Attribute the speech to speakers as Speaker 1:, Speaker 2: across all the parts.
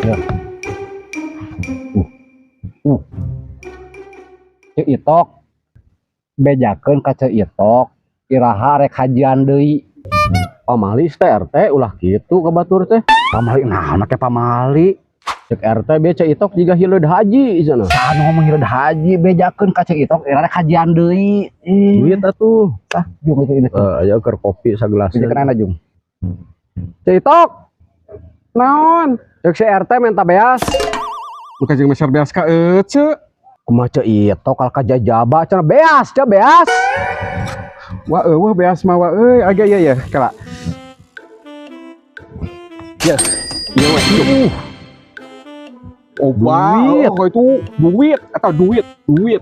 Speaker 1: Ya. Ceu Itok, bejakeun ka Ceu Itok iraha rek hajian deui.
Speaker 2: Pamali teh RT, ulah kitu ka batur teh.
Speaker 1: Pamali naon make pamali?
Speaker 2: Cek RT be Ceu Itok jiga hileud haji cenah.
Speaker 1: Saha nu ngomong hileud haji? Bejakeun ka Ceu Itok iraha rek hajian deui. Ih.
Speaker 2: Duit atuh.
Speaker 1: Ah, jung itu ini.
Speaker 2: Eh, aya keur kopi sagelas.
Speaker 1: Bejakeun ana, jung.
Speaker 2: Ceu Itok,
Speaker 3: Naon?
Speaker 2: Cek si RT minta beas.
Speaker 3: Bukan jeung meser beas ka ece.
Speaker 2: Kumaha Ceu Itok kal ka jajaba cenah beas, ceu beas.
Speaker 3: Wah, eueuh beas mah wa euy, agak ieu ya, kala.
Speaker 2: Ya. Ieu we.
Speaker 3: Oba,
Speaker 2: Duit.
Speaker 3: oh, itu duit atau duit, duit.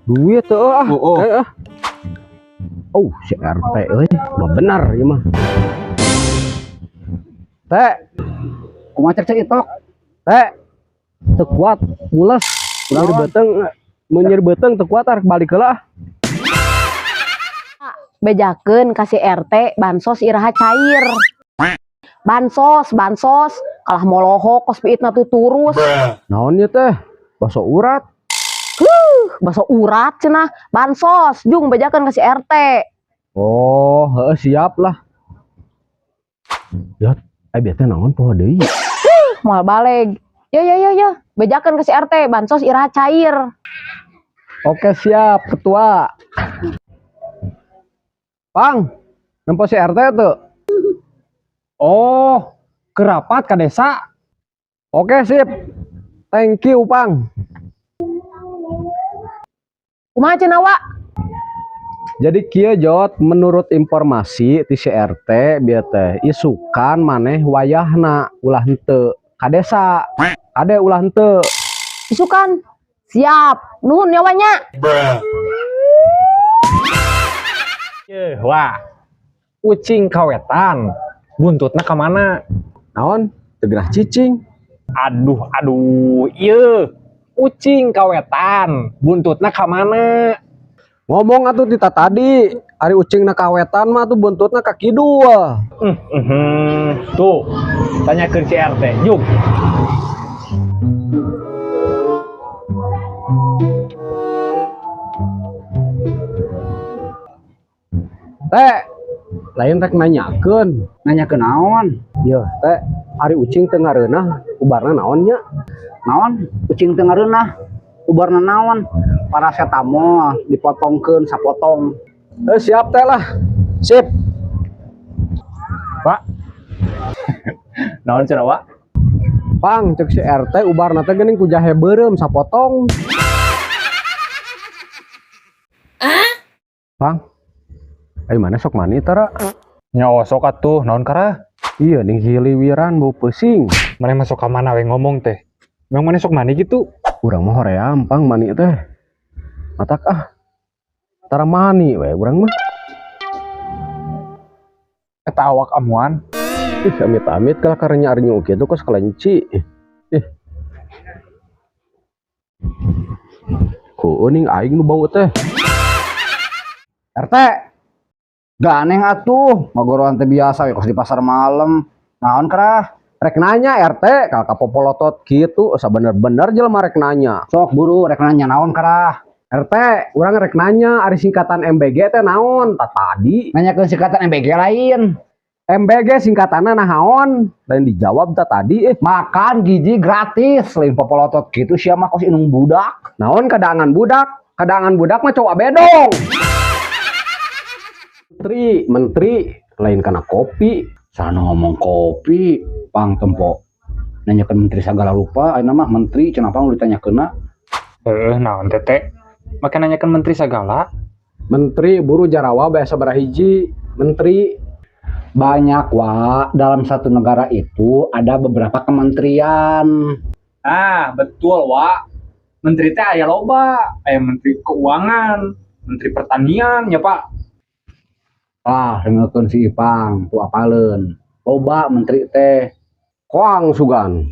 Speaker 2: Duit teu ah.
Speaker 3: Oh, oh.
Speaker 2: Eh, ah. Oh, si RT euy, mah bener ieu mah. Teh,
Speaker 1: Kumaha cek Ceu Itok?
Speaker 2: Teh. Teu kuat, mules. Nyeri beuteung, mun nyeri beuteung teu kuat arek balik heula ah.
Speaker 4: Bejakeun ka si RT bansos iraha cair. Bansos, bansos, kalah molohok kos piitna tuh turus.
Speaker 2: Naon ieu teh? Baso urat.
Speaker 4: Baso urat cenah, bansos, jung bejakeun ka si RT.
Speaker 2: Oh, heeh, siap lah. Ya, eh bieu teh naon poho deui.
Speaker 4: Moal baleg. Ya ya ya ya, bejakeun ka si RT bansos iraha cair.
Speaker 2: Oke, siap, ketua. Pang, nempo si RT tuh.
Speaker 5: Oh, kerapat ke desa.
Speaker 2: Oke, sip. Thank you, Pang.
Speaker 4: Kumaha cenah, Wa?
Speaker 2: Jadi kieu Jot, menurut informasi ti si RT bieu teh isukan maneh wayahna ulah henteu ka desa. Kade ulah henteu.
Speaker 4: Isukan. Siap. Nuhun ya, Wa nya.
Speaker 5: Ye, wah. Ucing kawetan. Buntutna ka mana?
Speaker 2: Naon? Teu gerah cicing.
Speaker 5: Aduh, aduh. Ieu. Ucing kawetan. Buntutna ka mana?
Speaker 2: Ngomong atuh ti tadi, ari ucingna ka wetan mah tuh buntutna ka kidul.
Speaker 5: Tuh, tanyakeun si RT. Jug.
Speaker 2: Teh, lain rek nanyakeun.
Speaker 1: Nanyakeun naon?
Speaker 2: Yeuh, teh, ari ucing teu ngareunah, ubarna naon nya?
Speaker 1: Naon? Ucing teu ngareunah, ubarna naon? Paracetamol dipotongkeun sapotong.
Speaker 2: Eh, siap teh lah. Sip.
Speaker 5: Pak. Naon cenah, Wak?
Speaker 2: Pang, cek si RT ubarna teh geuning ku jahe beureum sapotong. Pang. Ayo mana sok mani tara?
Speaker 6: Nyawa sok atuh, naon kara?
Speaker 2: Iya ning hiliwiran bau pesing.
Speaker 6: Maneh masuk ka mana we ngomong teh? Memang maneh sok mani gitu?
Speaker 2: Urang mah hoream pang mani teh. Matak ah. Tara mani we urang mah.
Speaker 6: Eta awak amuan.
Speaker 2: Ih, amit-amit kalau karenya arnyu kitu kos kelenci. Ih. Kueuning aing nu bau teh.
Speaker 1: RT. Gak aneh atuh, ngagoroan teh biasa we kos di pasar malam. Naon kerah?
Speaker 2: Rek nanya RT, kalau kapopolotot kitu sabener-bener jelema rek nanya.
Speaker 1: Sok buru rek nanya naon kerah?
Speaker 2: RT, urang rek nanya ari singkatan MBG teh naon? Tah tadi.
Speaker 1: Nanyakeun singkatan MBG lain.
Speaker 2: MBG singkatanna naon? Lain dijawab tah tadi eh.
Speaker 1: Makan gizi gratis, lain popolotot kitu sia mah kos inung budak.
Speaker 2: Naon kadangan budak? Kadangan budak mah coba bedong. Menteri, menteri lain kana kopi.
Speaker 1: Sana ngomong kopi, pang tempo. Nanyakeun menteri sagala rupa, ayeuna mah menteri cenah pang ditanyakeunna.
Speaker 6: Heeh, naon teh teh? Make nanyakeun menteri sagala.
Speaker 2: Menteri buru jarawa bae sabaraha hiji. Menteri
Speaker 1: banyak, Wak. Dalam satu negara itu ada beberapa kementerian.
Speaker 6: Ah, betul, Wak. Menteri teh aya loba, aya menteri keuangan, menteri pertanian, ya Pak.
Speaker 1: Ah, dengekeun si Ipang, tuh apaleun. Loba menteri teh.
Speaker 2: Koang sugan.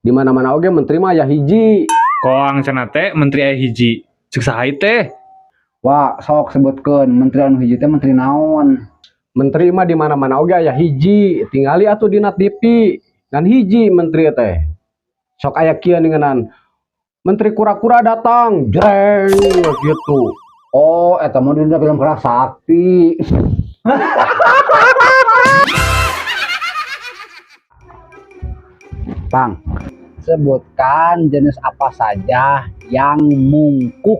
Speaker 2: Di mana-mana oge menteri mah aya hiji.
Speaker 6: Koang cenah teh menteri aya hiji. Ceuk saha teh?
Speaker 1: Wak, sok sebutkeun menteri anu hiji teh menteri naon?
Speaker 2: Menteri mah di mana-mana oge aya hiji, tingali atuh dina TV. Ngan hiji menteri teh. Sok aya kieu ningenan. Menteri kura-kura datang, jreng gitu.
Speaker 1: Oh, eta mah dina film Kera Sakti. Pang, sebutkan jenis apa saja yang mungkuk.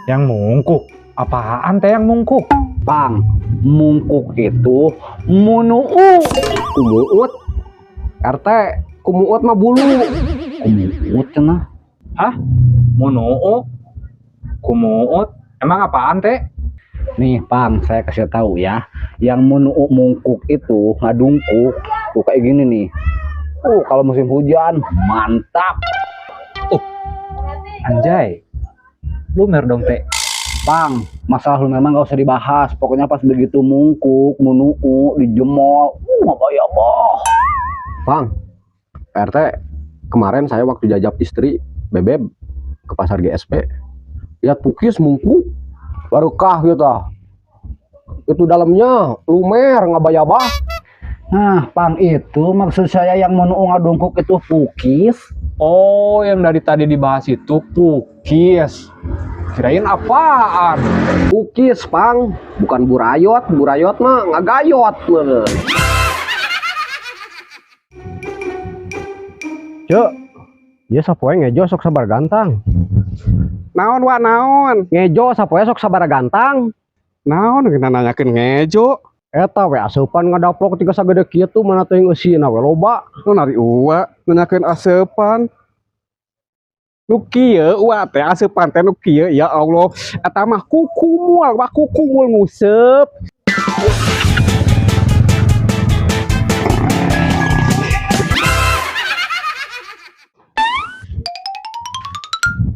Speaker 5: Yang mungkuk. Apaan teh yang mungkuk?
Speaker 1: Pang, mungkuk itu munuu.
Speaker 2: Kumuut. RT, kumuut mah bulu.
Speaker 1: Kumuut cenah.
Speaker 6: Hah? Munuu? Kumuut? Emang apaan teh?
Speaker 1: Nih, Pang, saya kasih tahu ya. Yang munuu mungkuk itu ngadungkuk tuh kayak gini nih. Kalau musim hujan mantap.
Speaker 6: Anjay. Lumer dong teh.
Speaker 1: Pang, masalah lu memang gak usah dibahas. Pokoknya pas begitu mungkuk, munuu, dijemol, apa ya Allah.
Speaker 2: Pang, RT, kemarin saya waktu jajap istri, Bebeb, ke pasar GSP, lihat pukis mungkuk, barokah gitu. Itu dalamnya lumer ngabayabah.
Speaker 1: Nah, Pang, itu maksud saya yang munuu ngadungkuk itu pukis.
Speaker 6: Oh, yang dari tadi dibahas itu pukis. Kirain apaan?
Speaker 2: Pukis, Pang, bukan burayot, burayot mah ngagayot mah. Cek, ieu sapoe ngejo sok sabar gantang.
Speaker 3: Naon wa naon?
Speaker 2: Ngejo sapoe sok sabar gantang.
Speaker 3: Naon kita nanyakeun ngejo?
Speaker 2: Eta we aseupan ngadaplok tiga sagede kieu mana teuing eusina we loba.
Speaker 3: Nu nari uwa nanyakeun aseupan. Nu kieu uwa teh aseupan teh nu kieu ya Allah. Eta mah kukumul, wah kukumul nguseup.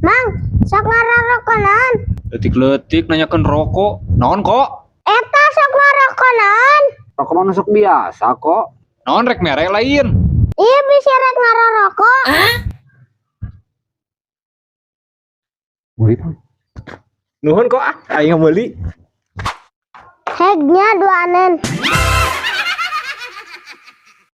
Speaker 7: Mang, sok ngarorokonan.
Speaker 6: Letik-letik nanyakeun rokok. Naon kok?
Speaker 7: Eta sok ngarorokonan.
Speaker 1: Rokok mah nusuk biasa kok.
Speaker 6: Naon rek mere lain?
Speaker 7: Iya bisa rek ngarorokok.
Speaker 1: Beli, Pang.
Speaker 6: Nuhun kok ah, aing meuli.
Speaker 7: Hegnya dua anen.